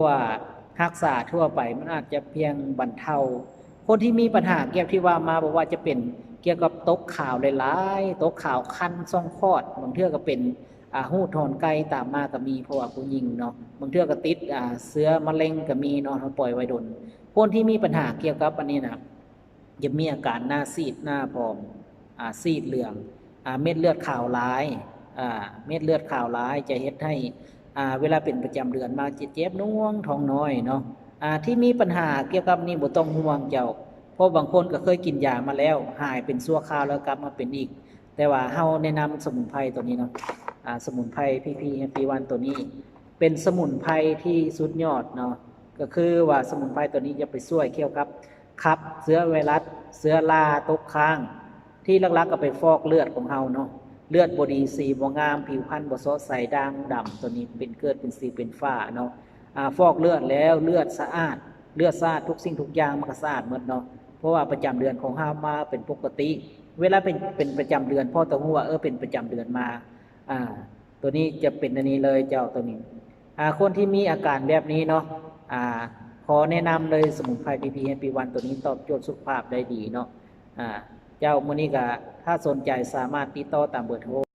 ວ່າຮັກສາທົ່ວໄປມັນອາດຈະພຽງບັນເທົາ. ຄົນທີ່ມີບັນຫາກ່ຽວທີ່ວ່າມາ ບໍ່ວ່າຈະເປັນກ່ຽວກັບຕົກຂາວຫຼາຍໆ, ຕົກຂາວຄັນຊ່ອງຄອດ, ບາງເທື່ອກໍເປັນ ອາ ຮູດຖອນໄກ່ຕາມມາກໍມີ ເພາະວ່າຜູ້ຍິງເນາະ, ບາງເທື່ອກໍຕິດ ອາ ເຊື້ອມະເຮັງກໍມີເນາະ ເຮົາປ່ອຍໄວ້ດົນ. ຄົນທີ່ມີບັນຫາກ່ຽວກັບອັນນີ້ນະ ຈະມີອາການໜ້າຊີດ ໜ້າຜອມ ອາ ຊີດເຫຼືອງ ອາ ເມັດເລືອດຂາວຫຼາຍ ອາ ເມັດເລືອດຂາວຫຼາຍຈະເຮັດໃຫ້ ອາ ເວລາເປັນປະຈຳເດືອນມາຈະເຈັບໜ່ວງທ້ອງນ້ອຍເນາະ. ອາ ທີ່ມີບັນຫາກ່ຽວກັບນີ້ບໍ່ຕ້ອງຫ່ວງເຈົ້າ ເພາະບາງຄົນກໍເຄີຍກິນຢາມາແລ້ວ ຫາຍເປັນຊົ່ວຄາວແລ້ວກັບມາເປັນອີກ. ແຕ່ວ່າເຮົາແນະນຳສະໝຸນໄພຕົວນີ້ເນາະ ອາ ສະໝຸນໄພ ພີພີ ແຮັບປີ້ວັນ ຕົວນີ້ເປັນສະໝຸນໄພທີ່ສຸດຍອດເນາະ. ກໍຄືວ່າສະໝຸນໄພຕົວນີ້ຈະໄປຊ່ວຍກ່ຽວກັບຂັບເຊື້ອໄວຣັສ ເຊື້ອລາຕົກຄ້າງ ທີ່ຫຼັກໆກໍໄປຟອກເລືອດຂອງເຮົາເນາະ. ເລືອດບໍ່ດີ ສີບໍ່ງາມ ຜິວພັນບໍ່ເຊາະໃສ ດ່າງດຳ ຕົວນີ້ເປັນເກີດເປັນສິວເປັນຝ້າເນາະ. ອາ ຟອກເລືອດແລ້ວເລືອດສະອາດ ເລືອດສະອາດ ທຸກສິ່ງທຸກຢ່າງມັນກໍສະອາດໝົດເນາະ ເພາະວ່າປະຈຳເດືອນຂອງເຮົາມາເປັນປົກກະຕິ. ເວລາເປັນ ເປັນປະຈຳເດືອນ ພໍຕ້ອງຮູ້ວ່າ ເອີ ເປັນປະຈຳເດືອນມາ ອາ ຕົວນີ້ຈະເປັນອັນນີ້ເລີຍເຈົ້າ ຕົວນີ້ ອາ ຄົນທີ່ມີອາການແບບນີ້ເນາະ ອາ ຂໍແນະນຳເລີຍ ສະໝຸນໄພ ພີພີ ແຮັບປີ້ວັນ ຕົວນີ້ຕອບໂຈດສຸຂະພາບໄດ້ດີເນາະ. ອາ ເຈົ້າ ມື້ນີ້ກໍຖ້າສົນໃຈສາມາດຕິດຕໍ່ຕາມເບີໂທ